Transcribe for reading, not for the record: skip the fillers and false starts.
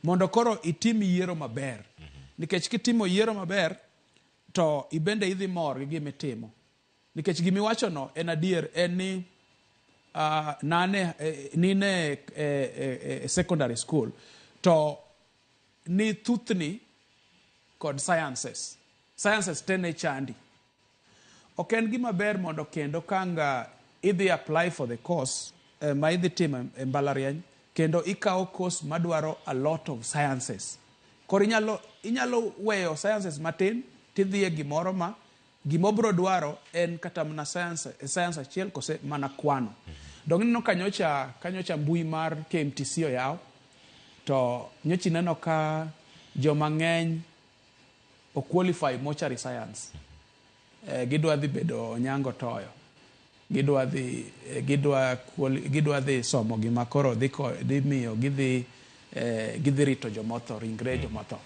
Mondo koro itim yiero maber. Nikech kitimo yiero maber, to ibende idhi mor gi gima itimo. Nikech gima iwachono en adier, en ni uh, nane, eh, nine eh, eh, eh, secondary school to ni thuthni kod sciences. Sciences te ne chandi. Ok en gima ber mondo kendo kanga idhi apply for the course eh, ma idhi timo e mbalariany kendo ikawo course madwaro a lot of sciences. Koro inyalo, inyalo weyo sciences matin tidhi e gimoro ma gima obro dwaro en kata mana science, science achiel kose mana kwano. Dong ineno ka nyocha, ka nyocha mbui mar KMTC oyaw to nyocha ineno ka joma ng'eny o qualify mortuary science. Eh, gidwa dhi bedo Onyango Toyo. Gidwa dhi eh, gidwa gidwa dhi somo gima koro dhi ko, dhi miyo gidhi eh, gidhi rito jomotho, ringre jomotho.